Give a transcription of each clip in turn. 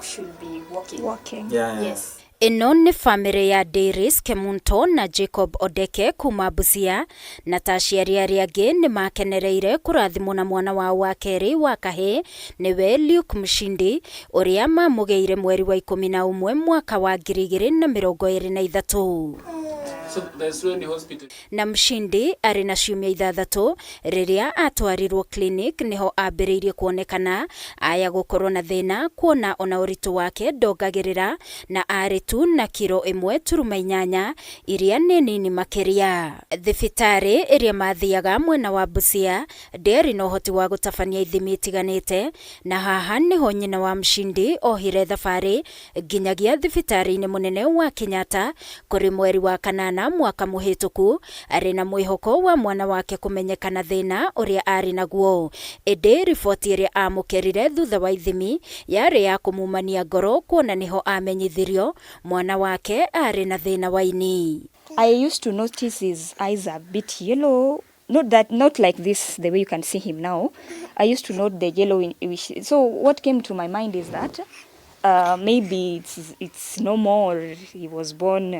should be walking. Walking. Yes. Ĩno nĩ bamĩrĩ ya Dairis Kemunto na Jacob Odeke kuma Busia, na ta aciari arĩa angĩ nĩ makenereire kũrathimwo na mwana wao wa kerĩ wa kahĩĩ nĩwe Luke Mshindi ũrĩa mamũgĩire mweri wa 11 mwaka wa 2023. So there's no hospital. Na Mshindi arĩ na ciumia 6 rĩrĩa atwarirwo clinic nĩho ambĩrĩirie kuonekana aya gũkorwo na thĩna kuona ona ũritũ wake ndongagĩrĩra na arĩ tu na kiro 1.8 iria nĩ nini makĩria. Thibitarĩ ĩrĩa mathiaga mwena wa Busia ndĩarĩ na ũhoti wa gũtabania ithimi itiganĩte, na haha nĩho nyina wa Mshindi ohire thabarĩ nginyagia thibitarĩ-inĩ mũnene wa Kenyatta kũrĩ mweri wa 8 mwaka mũhĩtũku arĩ na mwĩhoko wa mwana wake kũmenyekana thĩna ũrĩa arĩ naguo. Ĩndĩ riboti ĩrĩa amũkĩrire thutha wa ithimi yarĩ ya kũmumania ngoro kuona nĩho amenyithirio mwana wake arĩ na thĩna wa ini. I used to notice his eyes a bit yellow. Not that, not like this, the way you can see him now. I used to note the yellow. So what came to my mind is that maybe it's normal, or he was born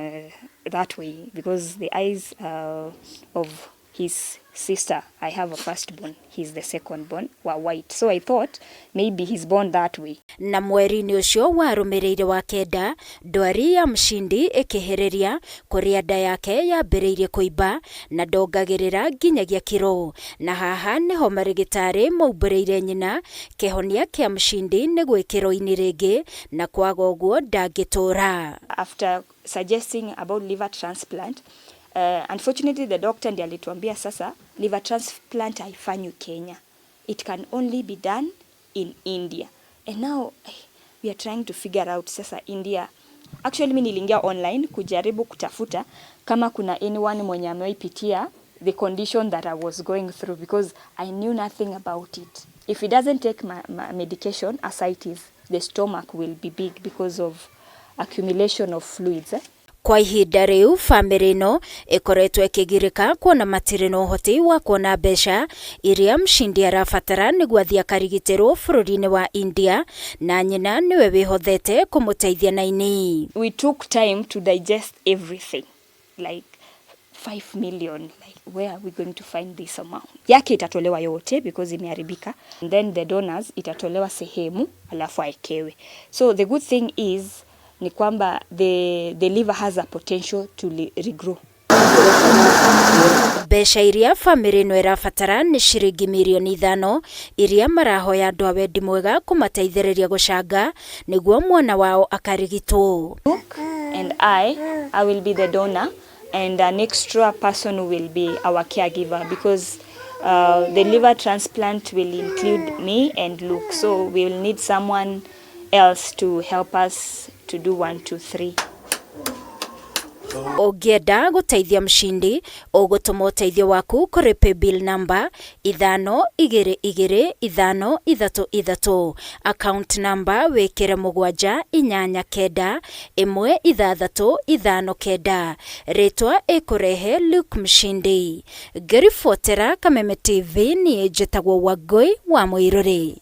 that way, because the eyes of his sister, I have a firstborn, he's the secondborn, were white. So I thought maybe he's born that way. Na mweri-inĩ ũcio warũmĩrĩire wa 9, ndwari ya Mshindi ĩkĩhĩrĩria kũrĩa nda yake yambĩrĩirie kũimba na ndongagĩrĩra nginyagia kiro. Na haha nĩho marĩgĩtarĩ maumbũrĩire nyina kĩhonia kĩa Mshindi nĩ gwĩkĩrwo ini rĩngĩ na kwaga ũguo ndangĩtũra. After suggesting about liver transplant, unfortunately the doctor ndiye alituambia sasa liver transplant haifanywi Kenya. It can only be done in India. And now we are trying to figure out sasa India. Actually mimi niliingia online kujaribu kutafuta kama kuna anyone mwenye ameipitia the condition that I was going through, because I knew nothing about it. If he doesn't take my medication, ascites, the stomach will be big because of accumulation of fluids. Kwa ihinda rĩu bamĩrĩ ĩno ĩkoretwo ĩkĩgirĩka kuona matirĩ na ũhoti wa kuona mbeca iria Mshindi arabatara nĩguo athiĩ akarigitĩrwo bũrũri-inĩ wa India, na nyina nĩwe wĩhothete kũmũteithia na ini. We took time to digest everything, like 5 million, like where are we going to find this amount? Yake itatolewa yote because imeharibika, and then the donors itatolewa sehemu alafu aekewe. So the good thing is ni kwamba the liver has a potential to regrow. Mbeca iria bamĩrĩ ĩno ĩrabatara nĩ ciringi mirioni 5 iria marahoya andũ a wendi mwega kũmateithĩrĩria gũcanga nĩguo mwana wao akarigitwo. Luke and I will be the donor, and an extra person who will be our caregiver, because the liver transplant will include me and Luke, so we will need someone else to help us to do 1, 2, 3. Ũngĩenda gũteithia Mshindi, ũgũtũma ũteithio waku kũrĩ paybill number 522533, account number wĩkĩre 7 8 9 1 6 5 9, rĩtwa ĩkũrehe Luke Mshindi. Ngĩribotera Kameme TV, niĩ njĩtagwo Wangũi wa Mũirũrĩ.